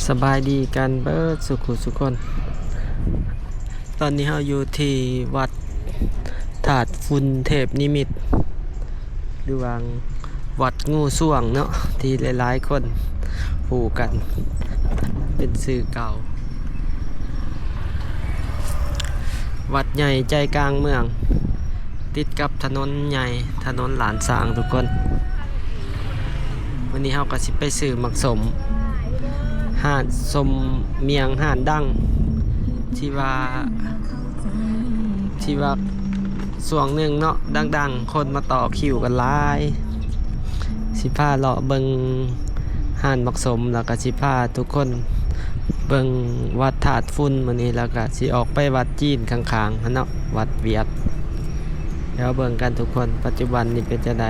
ສະບາຍດີກັນເບິດສູ່ຜູ້ສູ່ຄົນ. ຕອນນີ້ເຮົາຢູ່ທີ່ວັດທາດຝຸ່ນເທບນິມິດ ຫຼືວ່າວັດງູສວງເນາະ ທີ່ຫຼາຍໆຄົນຮູ້ກັນເປັນຊື່ເກົ່າ. ວັດໃຫຍ່ໃຈກາງເມືອງ ຕິດກັບຖະໜົນໃຫຍ່ ຖະໜົນລ້ານຊ້າງທຸກຄົນ. ມື້ນີ້ເຮົາກໍຊິໄປຊື້ໝາກສົ້ມ ຮ້ານສົ້ມໝ້ຽງ ຮ້ານດັງ ທີ່ວ່າ ທີ່ວ່າຊ່ວງໜຶ່ງເນາະ ດັງໆ ຄົນມາຕໍ່ຄິວກັນຫຼາຍ. ຊິພາເລາະເບິ່ງຮ້ານໝາກສົ້ມ ແລ້ວກໍຊິພາທຸກຄົນເບິ່ງວັດທາດຝຸ່ນມື້ນີ້ ແລ້ວກໍຊິອອກໄປວັດຈີນຂ້າງໆຫັ້ນເນາະ ວັດຫວຽດ. ດຽວເບິ່ງກັນທຸກຄົນ ປັດຈຸບັນນີ້ເປັນຈັ່ງໃດ.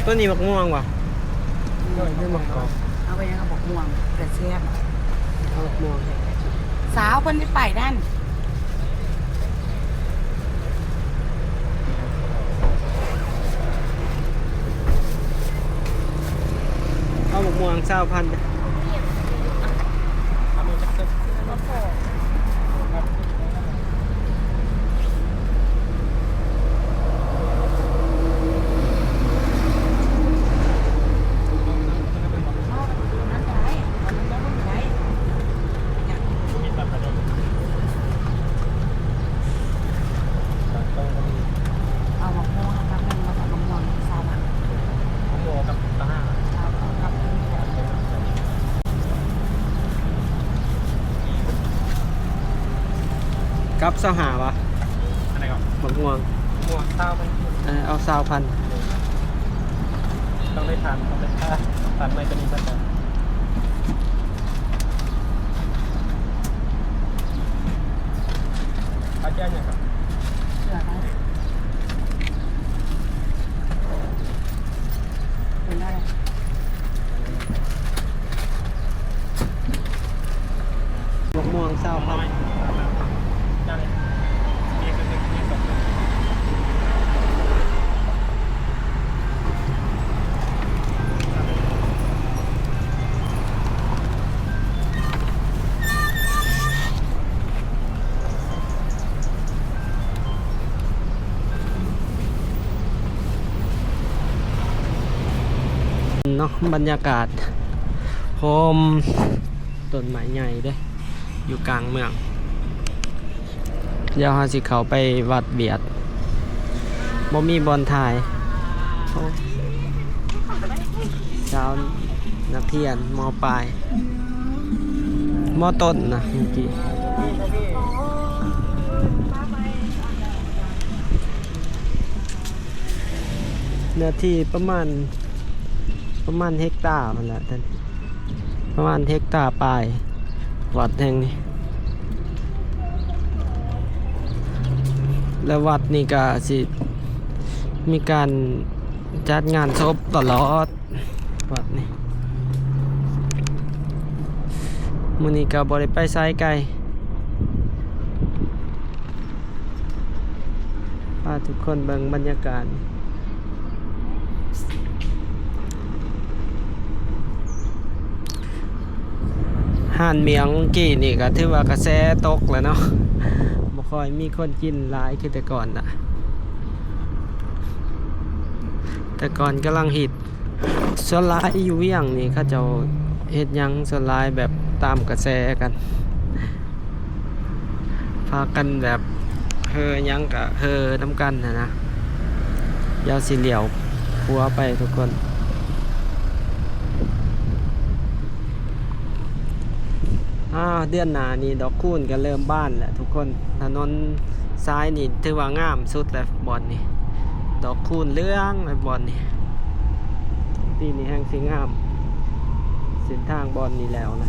ໂຕນີ້ໝາກມ່ວງບໍ່? ເອົາໄປຍັງ ເອົາໝາກມ່ວງ ກະແຊບ. ເອົາໝາກມ່ວງ ສາວເພິ່ນໄປໄປນັ້ນ. ເອົາໝາກມ່ວງຊາວພັນ. ເອົາໝາກມ່ວງກັບໜຶ່ງ ແລ້ວກໍໝາກມ່ວງຊາວບາດ. ໝາກມ່ວງກັບຊາວຫ້າ. ເອົາກັບໜຶ່ງ. ກັບຊາວຫ້າຫວາ? ອັນໃດກໍ ໝາກມ່ວງ ໝາກມ່ວງຊາວພັນ. ເອີ ເອົາຊາວພັນ. ຕ້ອງໄດ້ທານ ຕ້ອງໄດ້ທານ ທານໃໝ່ໂຕນີ້ເພິ່ນ. ອາຈານຫຍັງຄັບ? ເສືອໄດ້. ເປັນໄດ້. ໝາກມ່ວງຊາວພັນ. ເນາະ ບັນຍາກາດໂຮມ ຕົ້ນໄມ້ໃຫຍ່ເດ້ ຢູ່ກາງເມືອງ. ດຽວເຮົາຊິເຂົ້າໄປວັດຫວຽດ ບໍ່ມີບ່ອນຖ່າຍ. ໂອ້ ຊາວນັກຮຽນ ມ.ປາຍ ມ.ຕົ້ນນະ ເມື່ອກີ້. ເນື້ອທີ່ປະມານ ປະມານເຮັກຕາພຸ້ນແຫຼະ ປະມານເຮັກຕາປາຍ ວັດແຫ່ງນີ້. ແລະ ວັດນີ້ກະຊິມີການຈັດງານສົບຕະຫຼອດ ວັດນີ້. ມື້ນີ້ກະບໍ່ໄດ້ໄປໃສໄກ. ພາທຸກຄົນເບິ່ງບັນຍາກາດ ຮ້ານໝ້ຽງກີ້ນີ້ກໍຖືວ່າກະແສຕົກແລ້ວເນາະ ບໍ່ຄ່ອຍມີຄົນກິນຫຼາຍຄືແຕ່ກ່ອນລະ ແຕ່ກ່ອນກຳລັງຮິດ. ສ່ວນຫຼາຍຢູ່ວຽງນີ້ ເຂົາເຈົ້າເຮັດຫຍັງສ່ວນຫຼາຍແບບຕາມກະແສກັນ ພາກັນແບບເຮີຫຍັງກະເຮີນຳກັນຫັ້ນນະ. ດຽວຊິລ້ຽວຂວາໄປທຸກຄົນ. ອາ ເດືອນໜ້ານີ້ດອກຄູນກໍເລີ່ມບານແລ້ວທຸກຄົນ. ຖະໜົນສາຍນີ້ຖືວ່າງາມສຸດແລ້ວບ່ອນນີ້ ດອກຄູນເຫຼືອງແລ້ວບ່ອນນີ້. ປີນີ້ແຮ່ງຊິງາມ ເສັ້ນທາງບ່ອນນີ້ແລ້ວນະ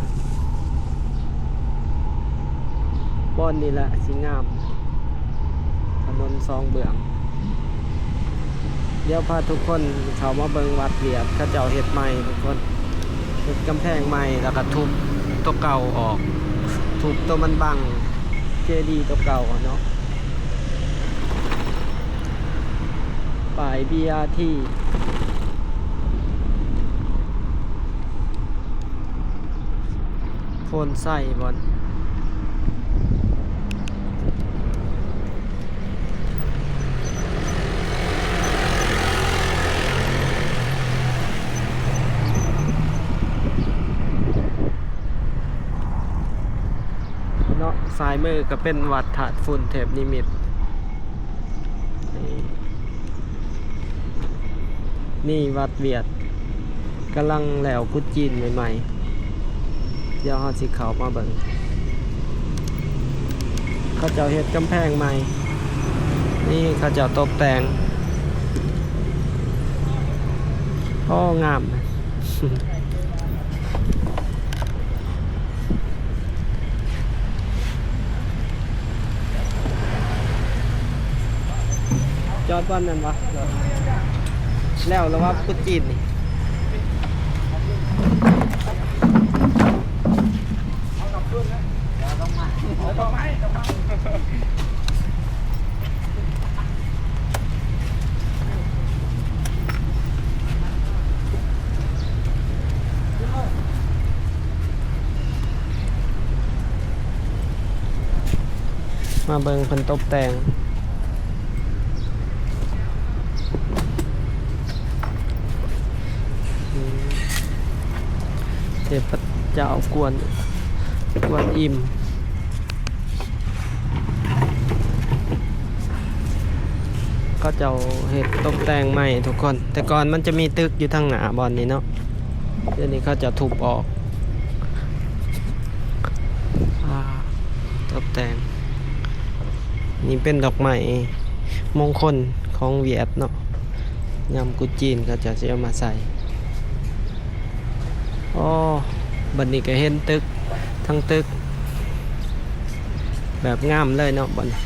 ບ່ອນນີ້ແຫຼະຊິງາມ. ຖະໜົນສອງເບື້ອງ ດຽວພາທຸກຄົນເຂົ້າມາເບິ່ງວັດຫວຽດ ເຂົາເຈົ້າເຮັດໃໝ່ທຸກຄົນ ເຮັດກຳແພງໃໝ່ ແລ້ວກໍທຸບຕົວເກົ່າອອກ ທຸບຕົວມັນບັງເຈດີຕົວເກົ່າເນາະ ປ້າຍບີອາທີ ໂພນໄຊບ່ອນ ເນາະ ຊ້າຍມືກໍເປັນວັດທາດຝຸ່ນເທບນິມິດ ນີ້ ນີ້ວັດຫວຽດ ກຳລັງແລ້ວກຸດຈີນໃໝ່ໆ ດຽວເຮົາຊິເຂົ້າມາເບິ່ງ ເຂົາເຈົ້າເຮັດກຳແພງໃໝ່ ນີ້ເຂົາເຈົ້າຕົບແຕ່ງ ໂອ້ ງາມ. ຈອດບ່ອນນັ້ນວະ ແລ້ວລະວະ ກຸດຈີນນີ້. ມາເບິ່ງເພິ່ນຕົບແຕ່ງ ເທບພະເຈົ້າກວນ ກວນອິມ. ເຂົາເຈົ້າເຮັດຕົບແຕ່ງໃໝ່ທຸກຄົນ ແຕ່ກ່ອນມັນຈະມີຕຶກຢູ່ທາງໜ້າບ່ອນນີ້ເນາະ ດຽວນີ້ເຂົາເຈົ້າທຸບອອກ ອາ ຕົບແຕ່ງ ນີ້ເປັນດອກໄມ້ມົງຄົນຂອງຫວຽດເນາະ ຍາມກຸດຈີນເຂົາເຈົ້າຊິເອົາມາໃສ່. ອໍ ບັດນີ້ກໍເຫັນຕຶກ ທັງຕຶກ ແບບງາມເລີຍເນາະ ບັດນີ້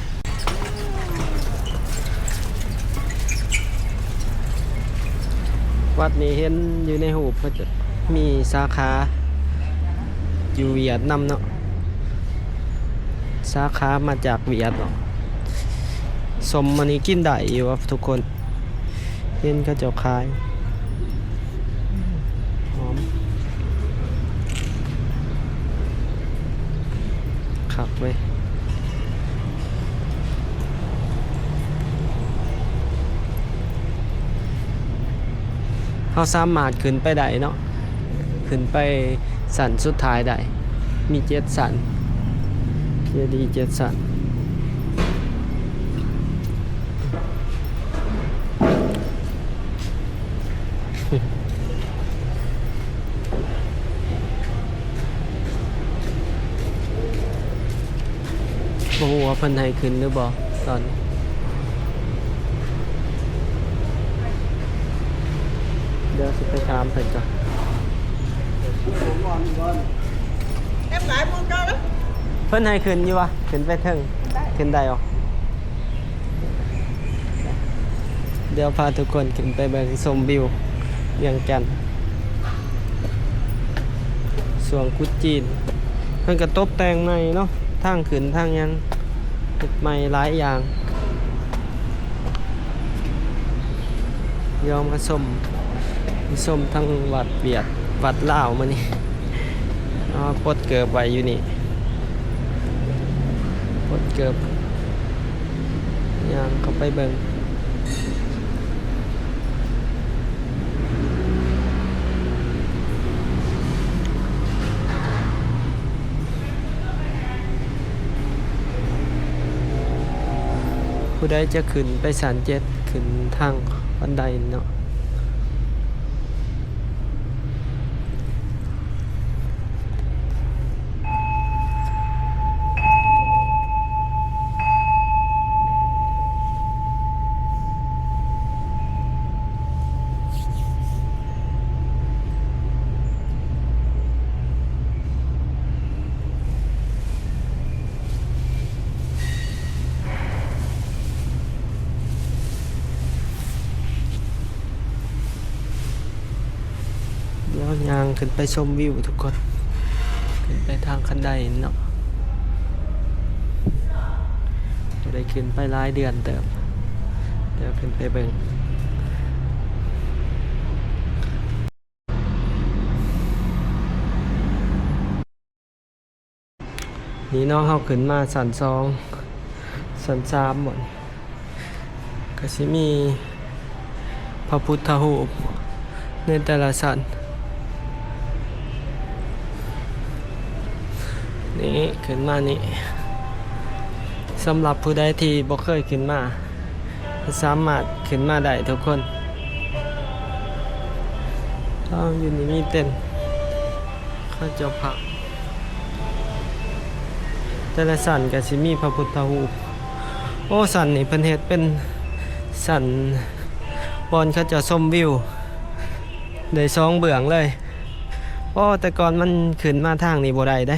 ວັດນີ້ເຫັນຢູ່ໃນຮູບ ເຂົາຈະມີສາຂາຢູ່ຫວຽດນຳເນາະ ສາຂາມາຈາກຫວຽດເນາະ. ສົ້ມອັນນີ້ກິນໄດ້ຢູ່ບໍ່ທຸກຄົນ? ເຫັນເຂົາເຈົ້າຂາຍ ຫອມ ຄັກເວີຍ. ເຮົາສາມາດຂຶ້ນໄປໄດ້ເນາະ ຂຶ້ນໄປຊັ້ນສຸດທ້າຍໄດ້ ມີເຈັດຊັ້ນ ເຈດີເຈັດຊັ້ນ. ບໍ່ຮູ້ວ່າເພິ່ນໃຫ້ຂຶ້ນຫຼືບໍ່ຕອນນີ້ ດຽວຊິໄປຖາມເພິ່ນກ່ອນ. ເພິ່ນໃຫ້ຂຶ້ນຢູ່ວະ? ຂຶ້ນໄປເທິງ ຂຶ້ນໄດ້ບໍ່? ດຽວພາທຸກຄົນຂຶ້ນໄປເບິ່ງຊົມວິວວຽງຈັນ ຊ່ວງກຸດຈີນ ເພິ່ນກໍຕົບແຕ່ງໃໝ່ເນາະ ທາງຂຶ້ນທາງຫຍັງ ເຮັດໃໝ່ຫຼາຍຢ່າງ. ດຽວມາຊົມ ຊົມທັງວັດຫວຽດ ວັດລາວມື້ນີ້ ເອົາປົດເກີບໄວ້ຢູ່ນີ້ ປົດເກີບ ຍ່າງເຂົ້າໄປເບິ່ງ. ຜູ້ໃດຈະຂຶ້ນໄປຊັ້ນເຈັດ ຂຶ້ນທາງບັນໄດເນາະ. ເ ຂຶ້ນໄປຊົມວິວທຸກຄົນ ຂຶ້ນໄປທາງຄັນໄດເນາະ ບໍ່ໄດ້ຂຶ້ນໄປຫຼາຍເດືອນເຕີບ ດຽວຂຶ້ນໄປເບິ່ງ. ນີ້ເນາະ ເຮົາຂຶ້ນມາຊັ້ນສອງ ຊັ້ນສາມ ໝົດ ກະຊິມີພະພຸດທະຮູບໃນແຕ່ລະຊັ້ນ ນີ້ ຂຶ້ນມານີ້ ສຳລັບຜູ້ໃດທີ່ບໍ່ເຄີຍຂຶ້ນມາ ສາມາດຂຶ້ນມາໄດ້ທຸກຄົນ. ອ້າວ ຢູ່ນີ້ມີເຕັນ ເຂົາເຈົ້າພັກ ແຕ່ລະຊັ້ນກະຊິມີພະພຸດທະຮູບ. ໂອ້ ຊັ້ນນີ້ເພິ່ນເຮັດເປັນຊັ້ນບ່ອນເຂົາເຈົ້າຊົມວິວ ໄດ້ສອງເບື້ອງເລີຍ. ໂອ້ ແຕ່ກ່ອນມັນຂຶ້ນມາທາງນີ້ບໍ່ໄດ້ເດ້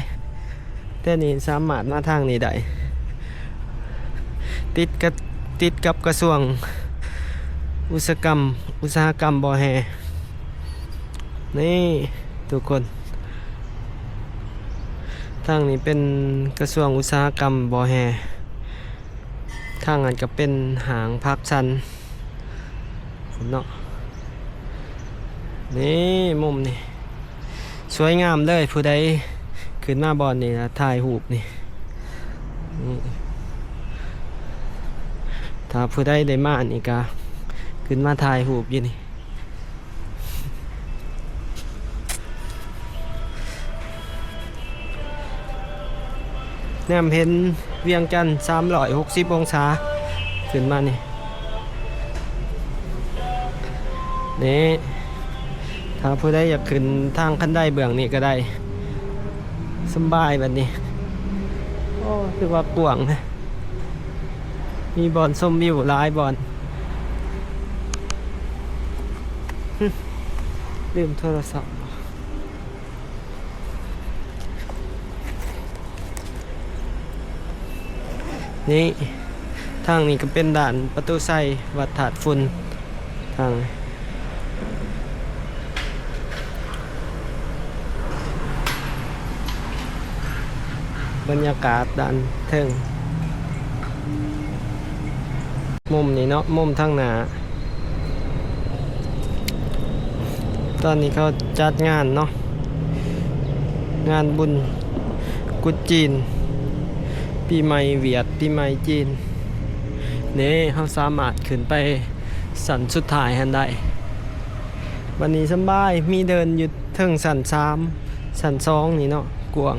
ແຕ່ນີ້ສາມາດມາທາງນີ້ໄດ້ ຕິດກັບ ຕິດກັບກະຊວງອຸດສາຫະກຳ ອຸດສາຫະກຳບໍ່ແຮ່. ນີ້ທຸກຄົນ ທາງນີ້ເປັນກະຊວງອຸດສາຫະກຳບໍ່ແຮ່ ທາງນັ້ນກະເປັນຫ້າງພາກຊັນເນາະ. ນີ້ມຸມນີ້ສວຍງາມເລີຍ ຜູ້ໃດຂຶ້ນມາບ່ອນນີ້ລະຖ່າຍຮູບນີ້ ນີ້ ຖ້າຜູ້ໃດໄດ້ມານີ້ກະຂຶ້ນມາຖ່າຍຮູບຢູ່ນີ້. ແນມເຫັນວຽງຈັນສາມຮ້ອຍຫົກສິບອົງສາ ຂຶ້ນມານີ້ ນີ້ ຖ້າຜູ້ໃດຢາກຂຶ້ນທາງຄັນໄດເບື້ອງນີ້ກະໄດ້ ສຳບາຍແບບນີ້. ໂອ້ ຖືວ່າກວ້າງນະ ມີບ່ອນຊົມວິວຫຼາຍບ່ອນ. ລືມໂທລະສັບ. ນີ້ ທາງນີ້ກະເປັນດ້ານປະຕູໄຊວັດທາດຝຸ່ນ ທາງ ບັນຍາກາດດ້ານເທິງ ມຸມນີ້ເນາະ ມຸມທາງໜ້າ ຕອນນີ້ເຂົາຈັດງານເນາະ ງານບຸນກຸດຈີນ ປີໃໝ່ຫວຽດ ປີໃໝ່ຈີນ. ນີ້ ເຮົາສາມາດຂຶ້ນໄປຊັ້ນສຸດທ້າຍຫັ້ນໄດ້. ບັດນີ້ສຳບາຍ ມີເດີ່ນຢູ່ເທິງຊັ້ນສາມ ຊັ້ນສອງນີ້ເນາະ ກວ້າງ.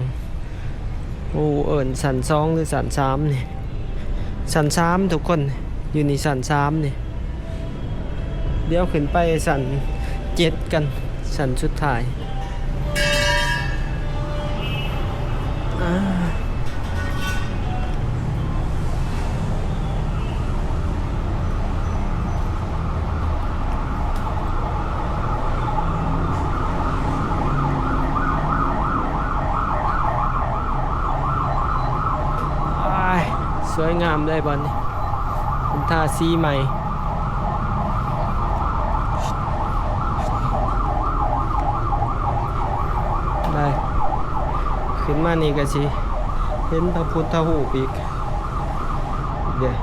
ໂອ້ ເອີ້ນຊັ້ນສອງ ຫຼື ຊັ້ນສາມນີ້? ຊັ້ນສາມທຸກຄົນ ຢູ່ນີ້ຊັ້ນສາມນີ້. ດຽວຂຶ້ນໄປຊັ້ນເຈັດກັນ ຊັ້ນສຸດທ້າຍ. ອ້າຍ ສວຍງາມເລີຍບ່ອນນີ້ ເພິ່ນທາສີໃໝ່. ໄດ້ ຂຶ້ນມານີ້ກະຊິເຫັນພະພຸດທະຮູບອີກ. ດຽວ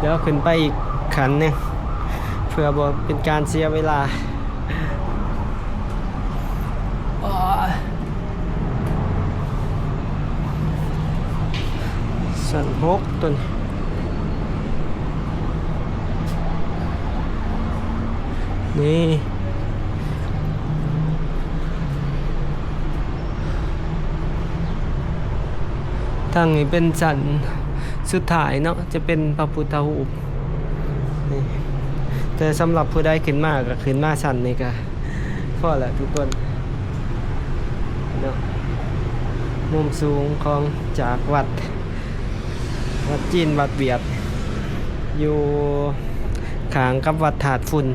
ດຽວຂຶ້ນໄປອີກຂັ້ນໜຶ່ງ ເພື່ອບໍ່ເປັນການເສຍເວລາ. ຊັ້ນຫົກຕົວນີ້ ນີ້ ທາງນີ້ເປັນຊັ້ນສຸດທ້າຍເນາະ ຈະເປັນພະພຸດທະຮູບນີ້. ແຕ່ສຳລັບຜູ້ໃດຂຶ້ນມາກະຂຶ້ນມາຊັ້ນນີ້ກະພໍແຫຼະທຸກຄົນເນາະ. ມຸມສູງຂອງ ຈາກວັດ ວັດຈີນ ວັດຫວຽດ ຢູ່ຂ້າງກັບວັດທາດຝຸ່ນ.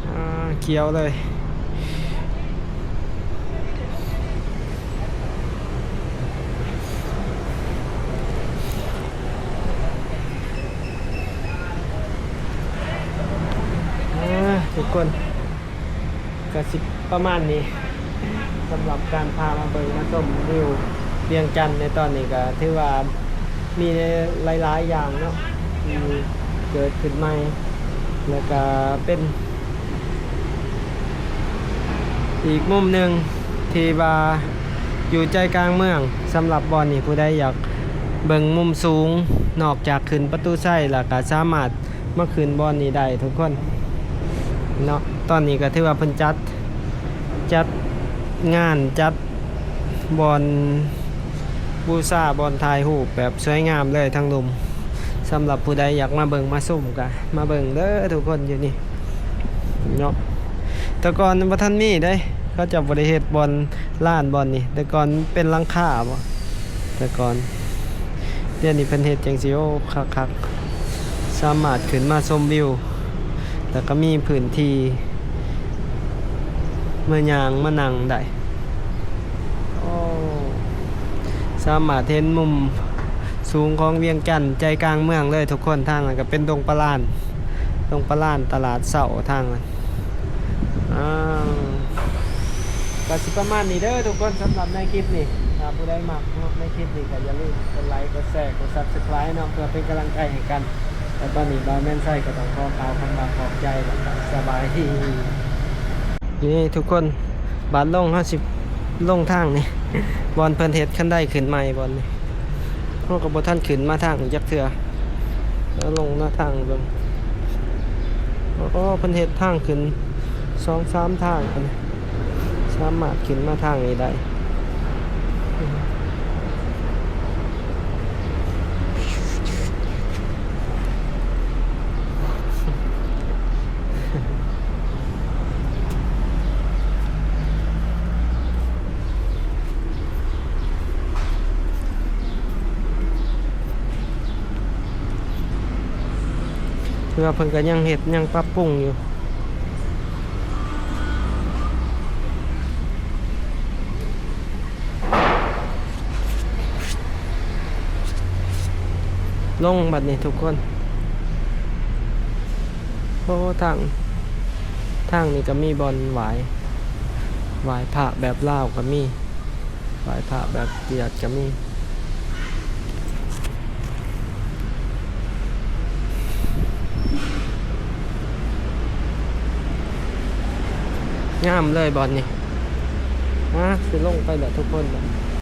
ອາ ຂຽວເລີຍ. ອາ ທຸກຄົນ ກໍຊິປະມານນີ້ ສຳລັບການພາມາເບິ່ງມາຊົມວິວວຽງຈັນໃນຕອນນີ້ ກໍຖືວ່າມີຫຼາຍໆຢ່າງເນາະ ທີ່ເກີດຂຶ້ນໃໝ່ ແລ້ວກໍເປັນ ອີກມຸມໜຶ່ງທີ່ວ່າຢູ່ໃຈກາງເມືອງ ສຳລັບບ່ອນນີ້ ຜູ້ໃດຢາກເບິ່ງມຸມສູງ ນອກຈາກຂຶ້ນປະຕູໄຊແລ້ວກໍສາມາດມາຂຶ້ນບ່ອນນີ້ໄດ້ທຸກຄົນເນາະ. ຕອນນີ້ກໍຖືວ່າເພິ່ນຈັດ ຈັດງານ ຈັດບ່ອນ ບູຊາ ບ່ອນຖ່າຍຮູບແບບສວຍງາມເລີຍທາງລຸ່ມ. ສຳລັບຜູ້ໃດຢາກມາເບິ່ງມາຊົມກໍມາເບິ່ງເດີທຸກຄົນ ຢູ່ນີ້ເນາະ. ແຕ່ກ່ອນບໍ່ທັນມີເດ້ ເຂົາເຈົ້າບໍ່ໄດ້ເຮັດບ່ອນລານບ່ອນນີ້ ແຕ່ກ່ອນເປັນຫຼັງຄາບໍ ແຕ່ກ່ອນ. ດຽວນີ້ເພິ່ນເຮັດຈັ່ງຊີ້ ໂອ້ ຄັກໆ ສາມາດຂຶ້ນມາຊົມວິວ ແລ້ວກໍມີພື້ນທີ່ມາຍ່າງມານັ່ງໄດ້. ໂອ້ ສາມາດເຫັນມຸມສູງຂອງວຽງຈັນ ໃຈກາງເມືອງເລີຍທຸກຄົນ. ທາງນັ້ນກໍເປັນດົງປະລານ ດົງປະລານ ຕະຫຼາດເຊົ້າທາງນັ້ນ. ອ້າວ ກໍຊິປະມານນີ້ເດີທຸກຄົນ ສຳລັບໃນຄລິບນີ້. ຖ້າຜູ້ໃດມັກເນາະ ໃນຄລິບນີ້ກໍຢ່າລືມກົດໄລ ກົດແຊ ກົດ Subscribe ເນາະ ເພື່ອເປັນກຳລັງໃຈໃຫ້ກັນ. ແລ້ວຕອນນີ້ບ່າວແມ່ນໄຊກໍຕ້ອງຂໍກ່າວຄຳວ່າຂອບໃຈ ແລ້ວກໍສະບາຍດີ. ນີ້ທຸກຄົນ ບາດລົງເຮົາຊິລົງທາງນີ້ ບ່ອນເພິ່ນເຮັດຄັນໄດຂຶ້ນໃໝ່ບ່ອນນີ້. ເຮົາກໍບໍ່ທັນຂຶ້ນມາທາງນີ້ຈັກເທື່ອ ແລ້ວລົງມາທາງເບິ່ງ. ໂອ້ ເພິ່ນເຮັດທາງຂຶ້ນສອງສາມທາງ ສາມາດຂຶ້ນມາທາງນີ້ໄດ້. ຖືວ່າເພິ່ນກໍຍັງເຮັດ ຍັງປັບປຸງຢູ່. ລົງບັດນີ້ທຸກຄົນ. ໂອ້ ທາງ ທາງນີ້ກໍມີບ່ອນໄຫວ້ ໄຫວ້ພະແບບລາວກໍມີ ໄຫວ້ພະແບບຫວຽດກໍມີ. ງາມເລີຍບ່ອນນີ້. ມາ ຊິລົງໄປແລ້ວທຸກຄົນ.